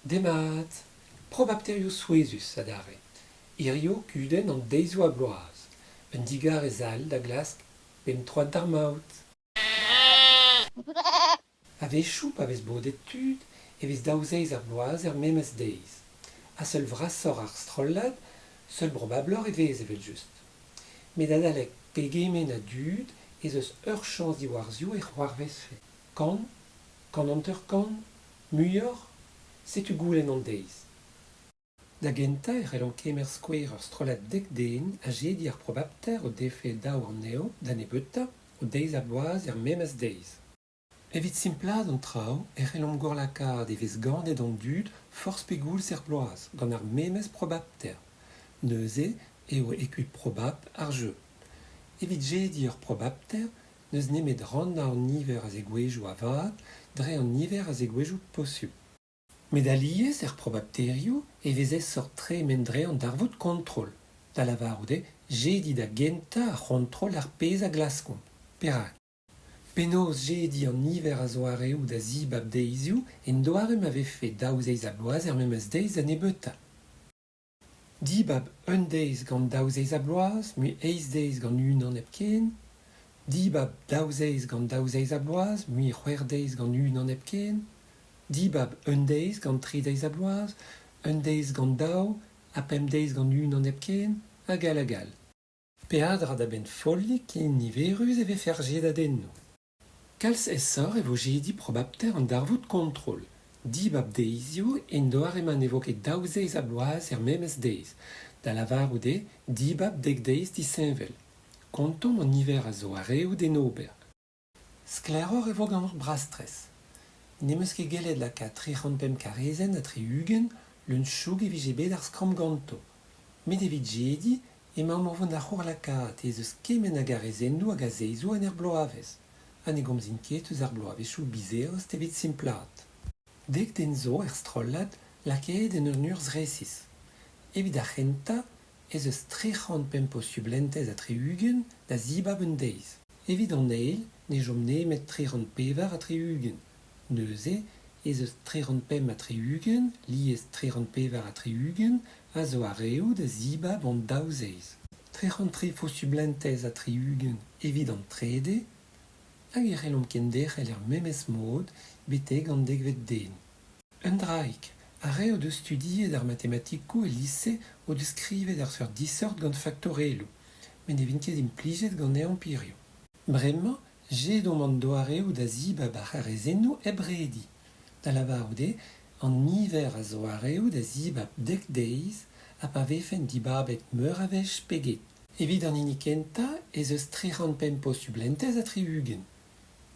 Demat! Probapterioù souezhus adarre. Hiziv kudenn an deizioù-ha-bloaz. Un digarez all da glask pemp troad d'ar maout. A-wechoù pa vez bodet tud e vez daou zeiz ar bloaz er memes deiz. Ha seul vrasoc'h ar strollad, seul brobabloc'h e vez evel-just. Met adalek pegement a dud ez eus ur chañs diwar ziv e c'hoarvezfe? Kant? Kant hanter-kant? Muioc'h? Setu goulenn an deiz. Da gentañ e c'hellomp kemer skouer ur strollad dek den ha jediñ ar probapter o defe daou anezho, da nebeutañ, o deiz-ha-bloaz er memes deiz. Evit simplaat an traoù e c'hellomp gourlakaat e vez ganet an dud forzh pegoulz er bloaz gant ar memes probapter. Neuze eo ekuiprobapl ar jeu. Evit jediñ ur probapter n'eus nemet rannañ an niver a zegouezhioù a-vat dre an niver a zegouezhioù posupl. Met alies er probapterioù e vez aesoc'h tremen dre an darvoud kontrol, da lavarout eo jediñ da gentañ ar c'hontrol ar pezh a glaskomp. Perak ? Penaos jediñ an niver a zoareoù da zibab deizioù en doare ma vefe daou zeiz-ha-bloaz er memes deiz da nebeutañ ? Dibab un deiz gant daou zeiz-ha-bloaz mui eizh deiz gant unan hepken. Dibab daou zeiz gant daou zeiz-ha-bloaz mui c'hwec'h deiz gant unan hepken. Dibab un deiz gant tri deiz-ha-bloaz, un deiz gant daou ha pemp deiz gant unan hepken, hag all hag all. Peadra da bennfolliñ ken niverus e vefe ar jedadennoù. Kalz aesoc'h e vo jediñ probapter an darvoud kontrol. Dibab deizioù en doare ma ne vo ket daou zeiz-ha-bloaz er memes deiz, da lavarout eo dibab dek deiz disheñvel. Kontomp an niver a zoareoù d'en ober. Sklaeroc'h e vo gant ur brastres. N'em eus ket gellet lakaat 305 karrezenn ha 60, leun-chouk e vije bet ar skramm ganto. Met evit jediñ emaomp o vont da c'hourlakaat ez eus kement a garrezennoù hag a zeizioù en ur bloavezh, ha ne gomzin ket eus ar bloavezhioù bizeost evit simplaat. Dek den zo er strollad lakaet en un urzh resis. Evit ar c'hentañ ez eus 305 posublentez ha 60 da zibab un deiz. Evit an eil ne chom nemet 364. Neuze ez eus 365 lies 364 a zoareoù da zibab an daou zeiz. 303 fosublentez ha 60 evit an trede hag e c'hellomp kenderc'hel er memes mod betek an dekvet den. Un draig, ar re o deus studiet ar matematikoù el lise o deus skrivet ar seurt diseurt gant faktorelloù, met ne vint ket implijet ganeomp hiziv. Bremañ, jedomp an doareoù da zibab ar c'harrezennoù hep rediñ, da lavarout eo an niver a zoareoù da zibab dek deiz ha pa vefent dibabet meur a wech pe get. Evit an hini kentañ ez eus 305 posublentez ha 60,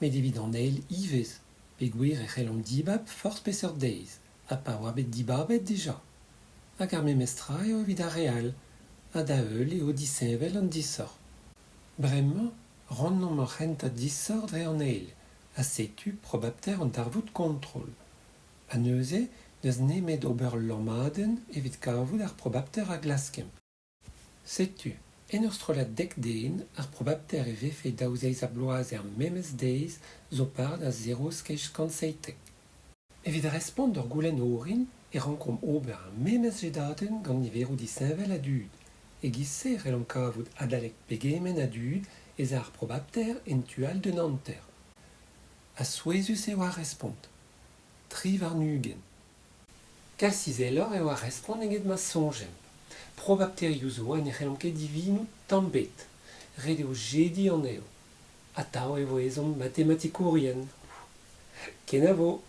met evit an eil ivez peogwir e c'hellomp dibab forzh peseurt deiz ha pa oa bet dibabet dija. Hag ar memes tra eo evit ar re all, ha da-heul eo disheñvel an disoc'h. Bremañ, rannomp hor c'hentañ disoc'h dre an eil, ha setu probapter an darvoud kontrol. Ha neuze n'eus nemet ober ul lammadenn evit kavout ar probapter a glaskemp. Setu, en ur strollad dek den, ar probapter e vefe daou zeiz-ha-bloaz er memes deiz zo par da zero skej kant seitek. Evit respont d'ur goulenn orin e rankomp ober ar memes jedadenn gant niveroù disheñvel a dud. E-giz-se e c'hellomp kavout adalek pegement a dud ez a ar probapter en tu all d'un hanter. Ha souezhus eo ar respont. 23. Kalz izeloc'h eo ar respont eget ma soñjemp. Probapterioù zo ha ne c'hellomp ket divinout tamm ebet. Ret eo jediñ anezho. Atav e vo ezhomm matematikourien. Kenavo !